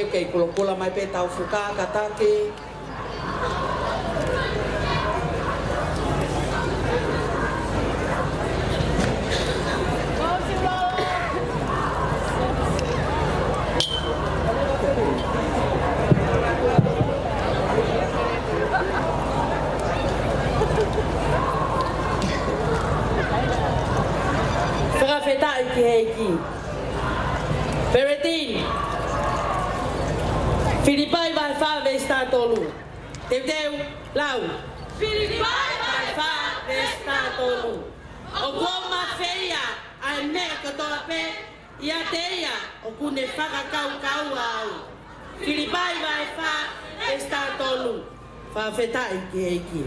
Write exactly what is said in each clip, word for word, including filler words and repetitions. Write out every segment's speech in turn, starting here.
Kei kulokula mai pē ʻetau fuka kātaki. Fakafetaʻi ki he ʻEiki. Peretiteni. Filipai vahe fā veesi taha tolu. Teuteu, lau. Filipai vahe fā veesi taha tolu. ʻOku ou mafeia ʻa e meʻa kotoa pē ʻiate ia ʻoku ne fakakaukaua au. Filipai vahe fā veesi taha tolu. Fakafetaʻi ki he ʻEiki.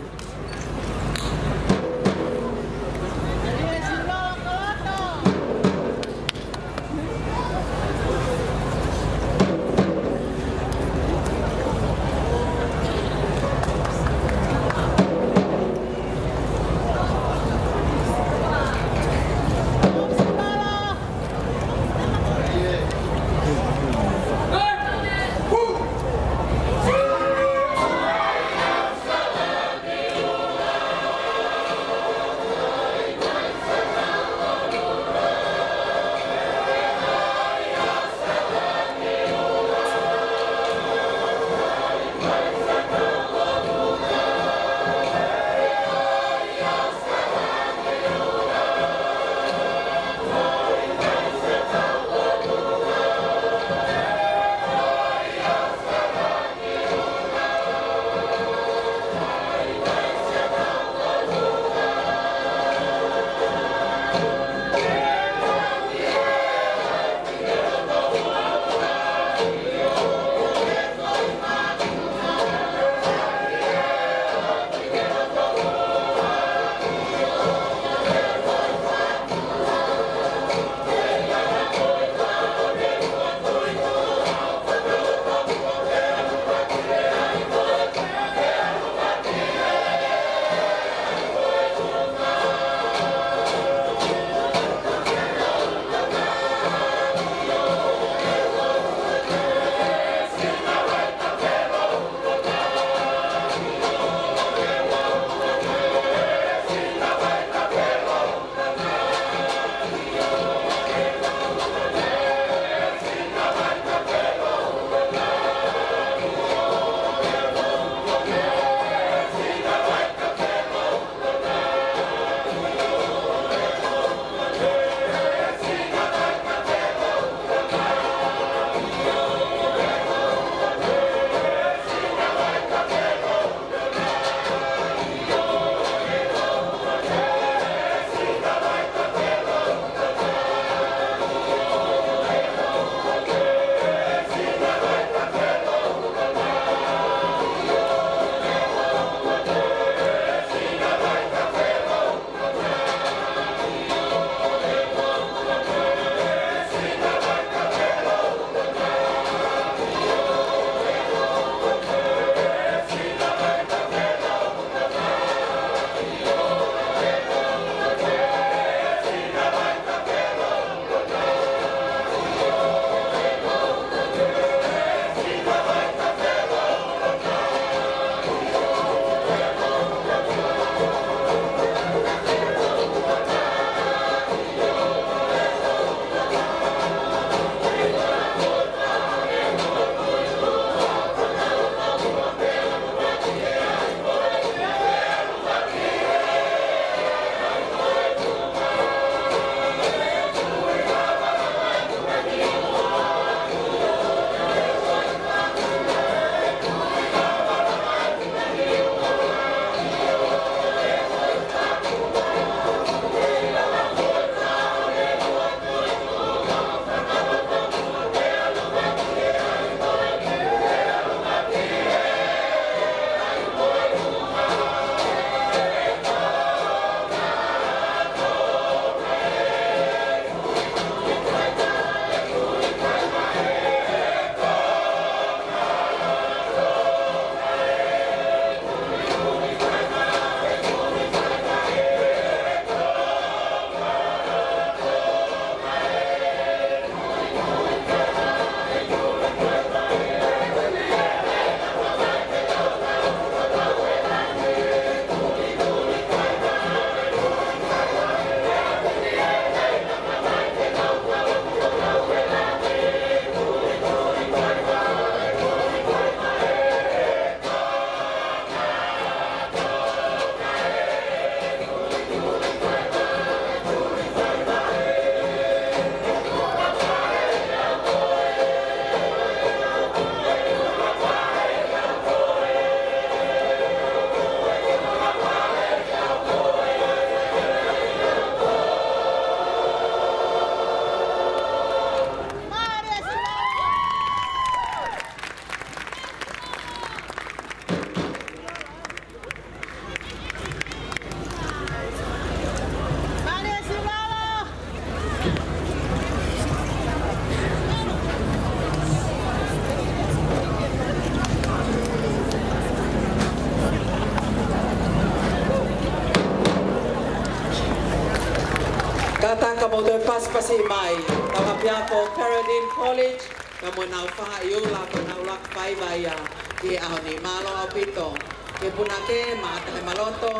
Pasipasi mai, tau ʻapiako Peregrine College, ka mo nau faʻa ʻi ula ko nau ʻuluaki faiva ia ki he ʻaho ni. Mālō ʻaupito ki he punake maʻa Tahemaloto,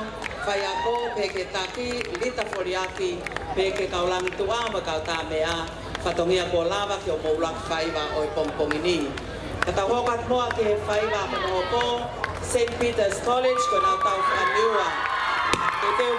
faiako, pehē ki he taki, Lita Foliaki, pehē ki he kau langituʻa mo e kau tāmeʻa, fatongia kuo lava ke mou ʻuluaki faiva ʻo e pongipongi ni. Ka tau hoko atu muʻa ki he faiva hokohoko, Saint Peter's College, ko nau tau faniua. Ke teu